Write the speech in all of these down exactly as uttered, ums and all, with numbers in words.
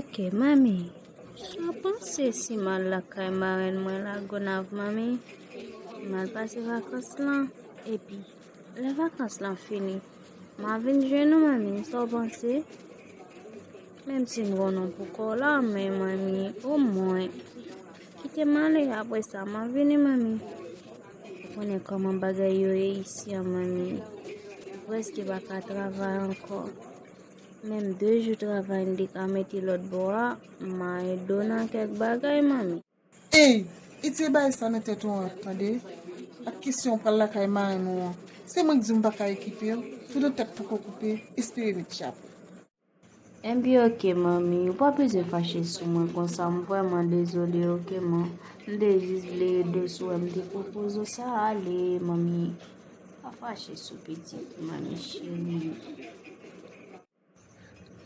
Ok, manmi, sa w panse si m al lakay marenn mwen Lagonav, manmi? M al pase vakans lan, epi lè vakans lan fini, m a vin jwenn ou, manmi, sa w panse? Menm si m konnen w poko la, men manmi, omwen, kite m ale, apre sa, m a vini, manmi. Ou konnen kòman bagay yo ye isi an, manmi. M prèske pa ka travay ankò. Menm de jou travay, m te ka mete lòt bò a, m a ede w nan kèk bagay, manmi. Ey, retire bagay sa nan tèt ou an, tande? Ak kesyon pral lakay marenn ou an. Se mwen k di w m pa ka ekipe w, toutan tèt poko koupe, espere met chapo. Enben, ok, manmi, ou pa bezwen fache sou mwen konsa, m vrèman dezole, ok, man. M te jis vle ede w, si w wè m te pwopoze w sa, ale, manmi. Pa fache sou pitit, manmi cheri.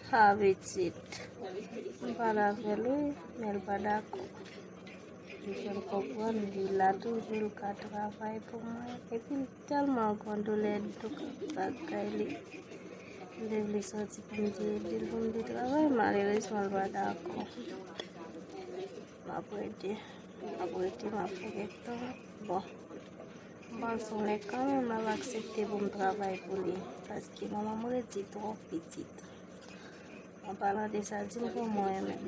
Ha, pitit. M pale avè l, wi, men l pa dakò. Li fè m konprann li la toujou, l ka travay pou mwen. Epi l tèlman gran doulè, bagay li. M te vle sòti pou m te ede l, pou m te travay, malerezman, l pa dakò. M ap rete, m ap rete, m ap fè kèk tan. Bon, m panse yon lè kanmenm, l ap aksepte pou m travay pou li, paske manman m redi twòp, pitit. An palan de sa, di m kòman w ye menm?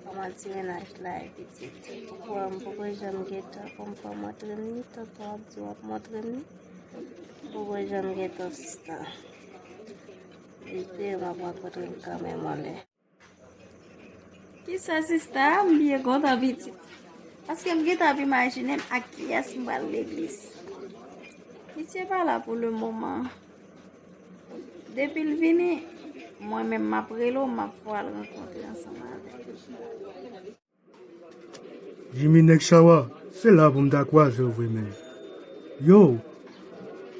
Kòman ti mennaj la ye, pitit? Ou kwè m poko janm gentan, kòm fò montre m ni, tankou w ap di w ap montre m ni? M poko janm gentan, sista. M espere m ap rankontre l kanmenm yon lè. Kisa, sista? M byen kontan, pitit. Paske m gentan ap imajine m ak kiyès m pral legliz. Misye pa la pou le moman. Depi l vini, mwen menm m ap rele w, m ap fè w al rankontre ansanm avè l. Jimmy nèg chawa, se la pou m ta kwaze w vre, menn. Yo,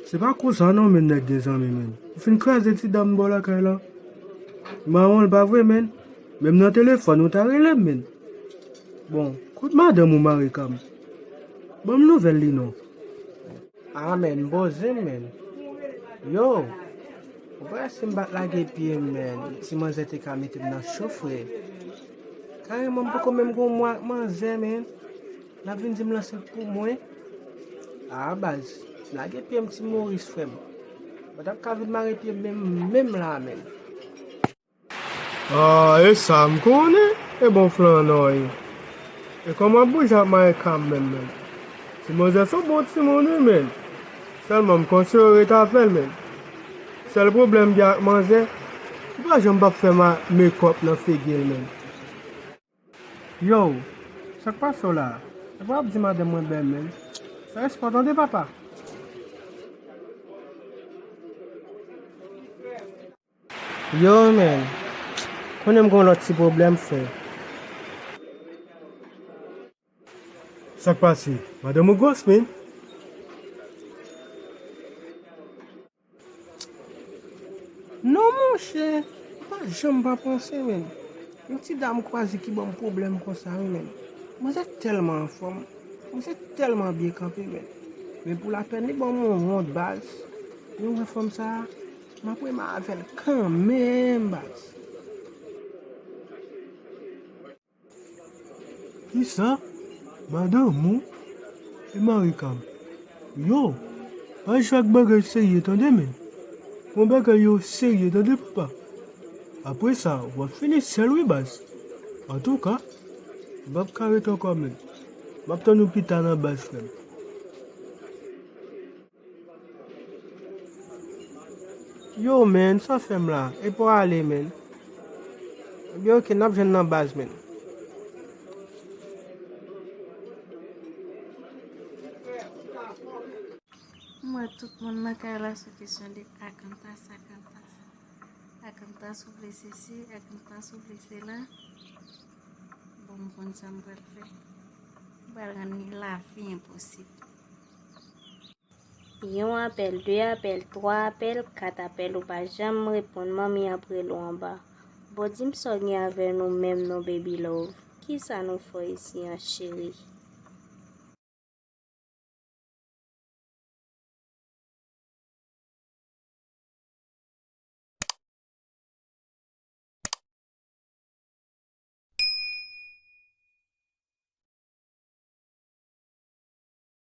se pa konsa non, menn, nèg gen zanmi, menn. Ou fin kraze ti dam bò lakay la. Mawon l pa vre, menn. Menm nan telefòn, ou ta rele m, menn. Bon, kot madanm ou, Marika m? Ban m nouvèl li non. A, menn, m poze m, menn. Yo, ou pa wè si m pa t lage pye m, menn, ti manzè te ka mete m nan cho, frè. Kareman, m poko menm gon mwa ak manzè, menn. N ap vin di m l ansent pou mwen. A, baz, m lage pye m, ti Moris, frè m. Mwen t ap ka vin mare pye m menm, menm la, menn. Ah, e sa m konnen, e bon flannè w ye. E kòman w ap bouje ap maye ka m menm, menm? Ti manzè se yon bon timoun, wi, menn. Sèlman m konsiye w ret avè l, menn. Sèl pwoblèm m gen ak manzè, li pa janm p ap fè ma-, mekòp nan figi l, menn. Yo, sa k pase w la? Epa w ap di madanm mwen bèl, menn. Fè respè w tande, papa. Yo, menn. Konnen m gon lòt ti pwoblèm, frè. Sa k pase? Madanm ou gwòs, menn. Non, monchè. M pa janm pa panse, menn. Yon ti dam kwaze ki ban m pwoblèm konsa, wi, menn. Manzè tèlman anfòm. Manzè tèlman byen kanpe, menn. Men pou lapèn, li ban m yon wont, baz. Lè w wè fanm sa a, m ap renmen avè l kanmenm, baz. Kisa? Madanm ou? E Marika m? Yo, pa jwe ak bagay serye, tande, menn. Pran bagay yo serye, tande, papa. Apre sa, w ap fini sèl, wi, baz. Antouka, m p ap ka ret ankò, menn. M ap tann ou pita nan baz, frè m. Yo, menn, sa w fè m la? Epa w ale, menn. Ebyen, ok, n ap jwenn nan baz, menn. M wè tout moun nan kay la sou kesyon de Akantas, Akantas. Akantas ou vle sesi, Akantas ou vle sela. Bon, m konn sa m pral fè. M pral rann li lavi enposib. Yon apèl, de apèl, twa apèl, kat apèl, ou pa janm reponn, manmi ap rele w anba. Bon, di m sa w gen avè nou menm non, baby love. Kisa nou fè w isi an, cheri?